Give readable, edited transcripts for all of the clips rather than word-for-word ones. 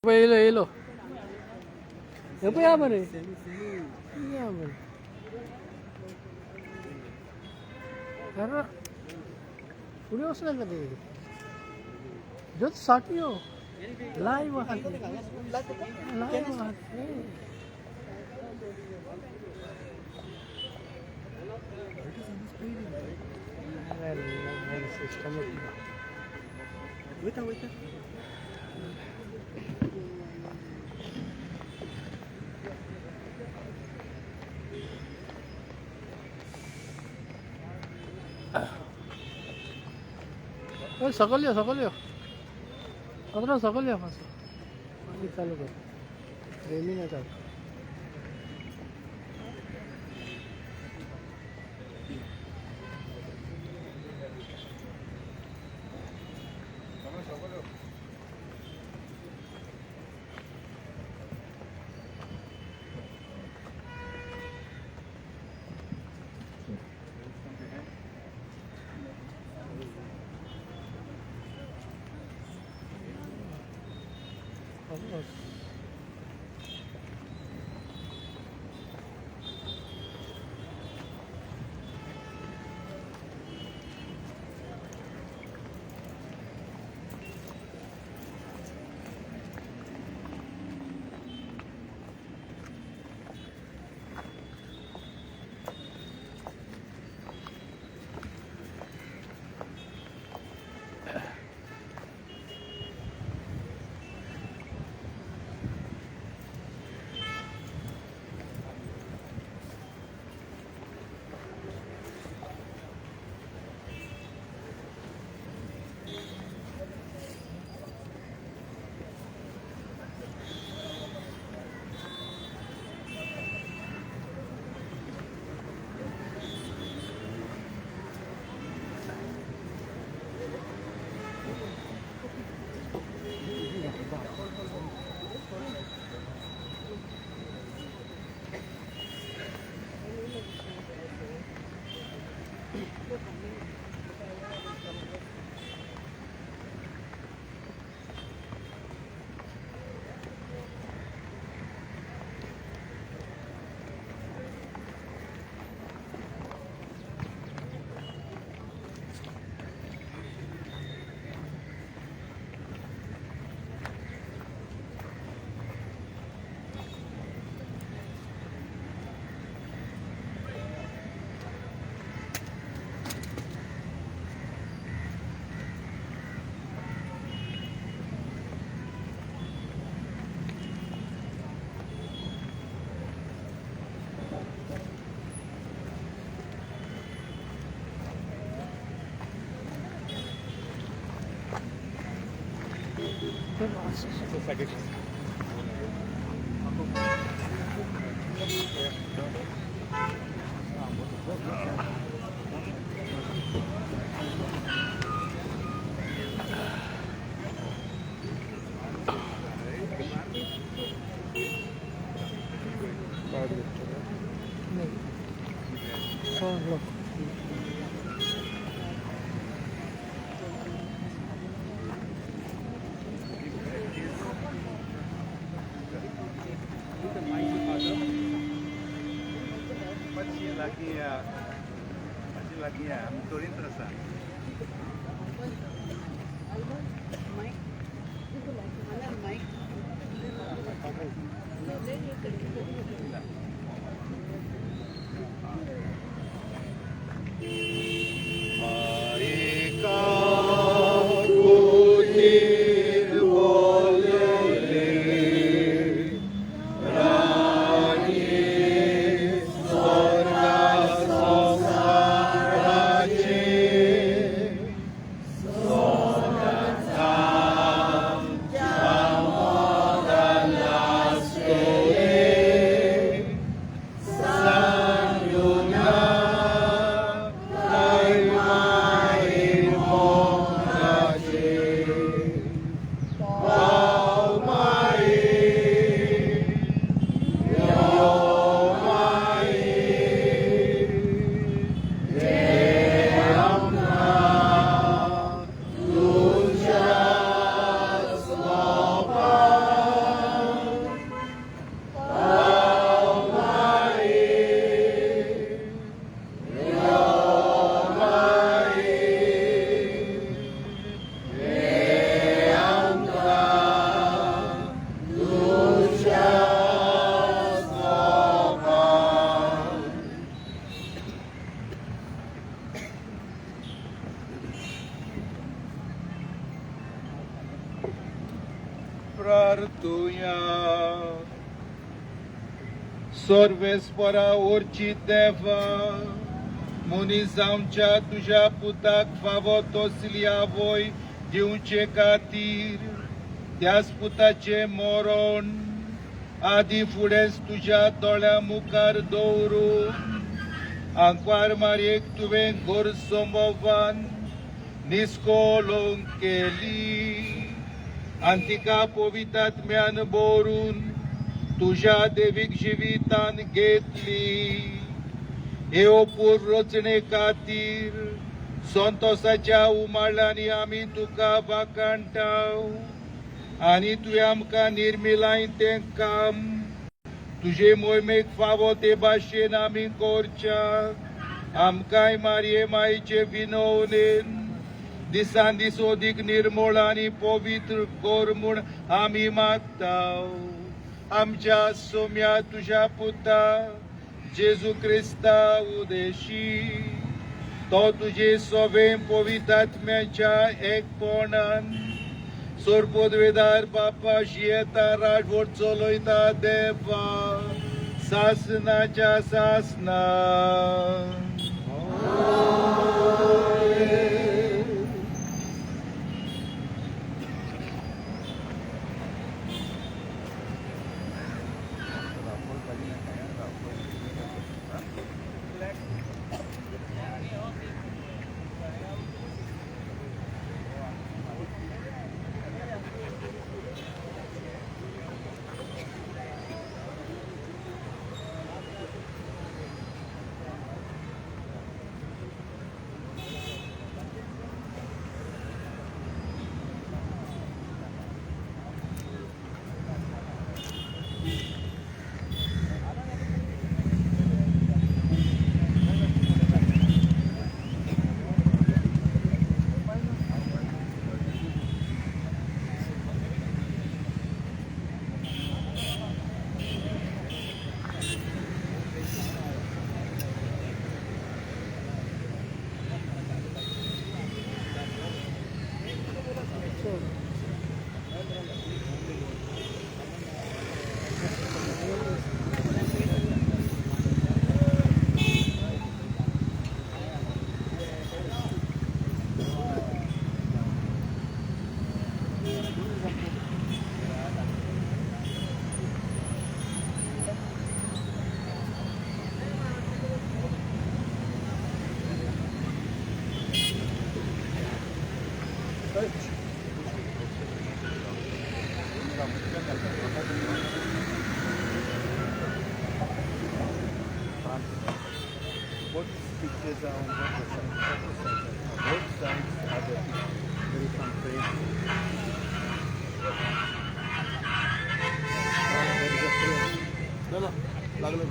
येयलो येयलो हे पळय या मरे या मरे अरे फुडें वचूं नाका ते जस्ट 60 यो लायव्ह आहा ते लायव्ह आहा ते. सिस्टम. वयता वयता. सकयल यो सकयल यो पत्रो सकयल यो मातसो मागीर चालू कर रेमीन चालू. Vamos. प्रार्थुया. सर्वेस्परा ओरची देवा, मनीस जावच्या तुज्या पुताक फावो तसली आवय दिवचे खातीर त्याच पुताचें मरण आदी फुडेंच तुज्या दोळ्या मुखार दवरून आंकवार मारयेक तुवें गोरसंभवान निस्कोलोंक केली आनी तिका पवितात्म्यान भरून तुज्या देवीक जिवितान घेतली. हे अपूर्व रचणे खातीर संतोसाच्या उमाळ्यांनी आमी तुका वाखाणटा आनी तुवें आमकां निर्मिलाय तें काम तुजे मोहिमेक फावो ते भाशेन आमी करच्याक आमकांय मारये मायचे विनवणेन दिसान दीस अदीक निर्मळ आनी पवित्र कर म्हूण आमी मागता, आमच्या सोम्या तुज्या पुता जेजू क्रिस्ता उदेशी. तो तुजे सोवे पवित्रात्म्याच्या एकपणान सोरपोदवेदार बापा जियेता, राजवट चलयता देवा सासनाच्या सासना. Both pictures are on both sides. Both sides are the pictures. There is some frame. There is a frame. चला लागलं.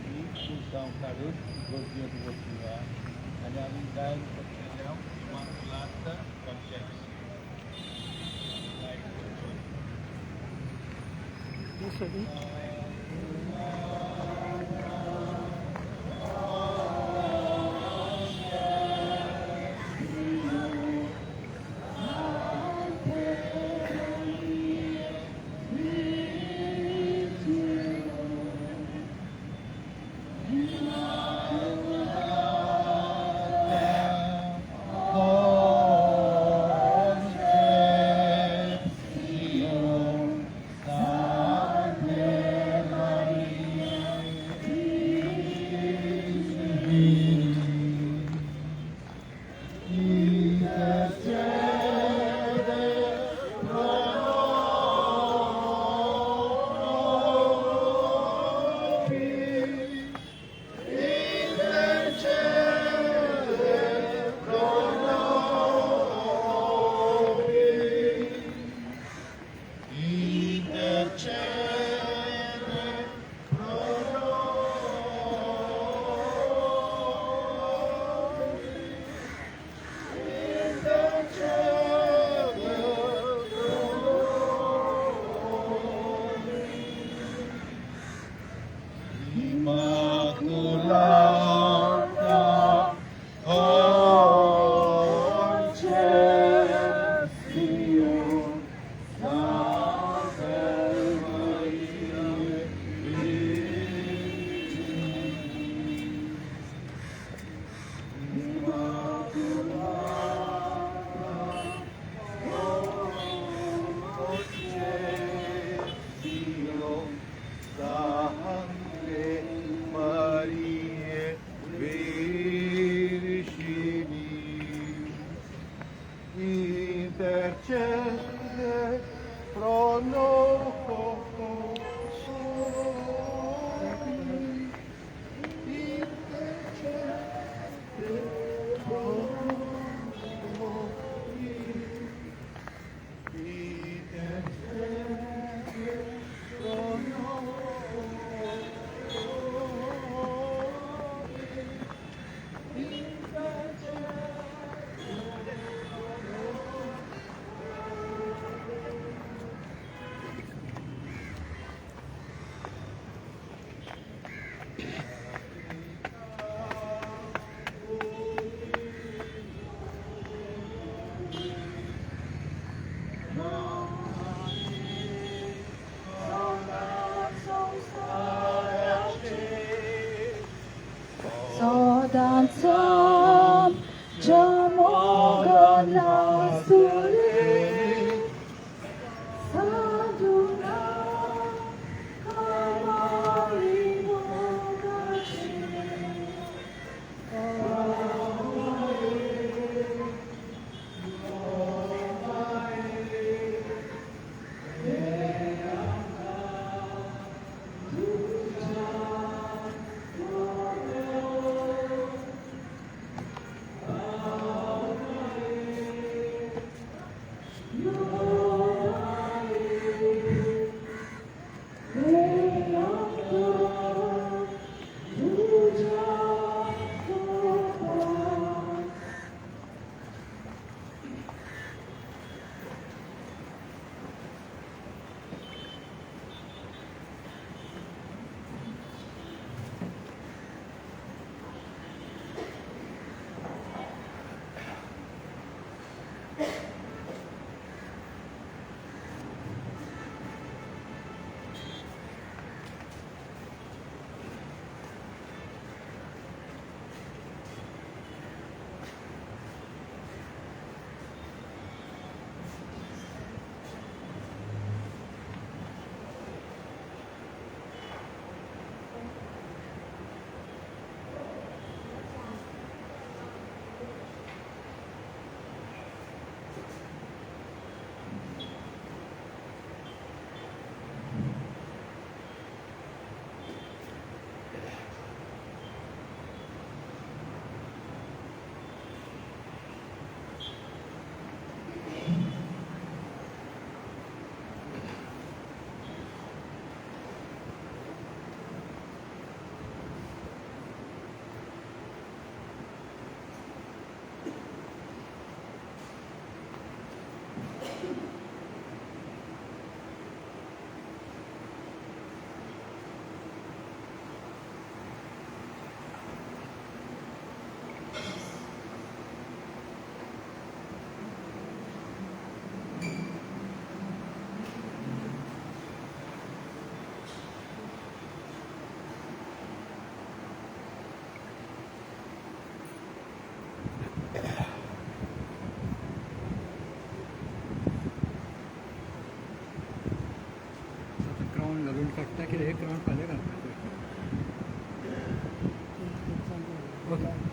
ही पुरसांव काडून गर्दींत वचुया आनी आमी गायन करतले इमाकुलात conception. Sorry. Concepción. Intercede pro nobis. Intercede pro nobis. Immaculata Conception, Salve Maria Virgine. Immaculata Conception, Salve Maria Virgine. Intercede pro nobis. Intercede pro nobis. Intercede pro nobis. Intercede. Sodansam Jamogana Sule Saduna Kamari Mogashi. Crown घालून काडटा की हे crown फाल्यां घालपाचें. Okay.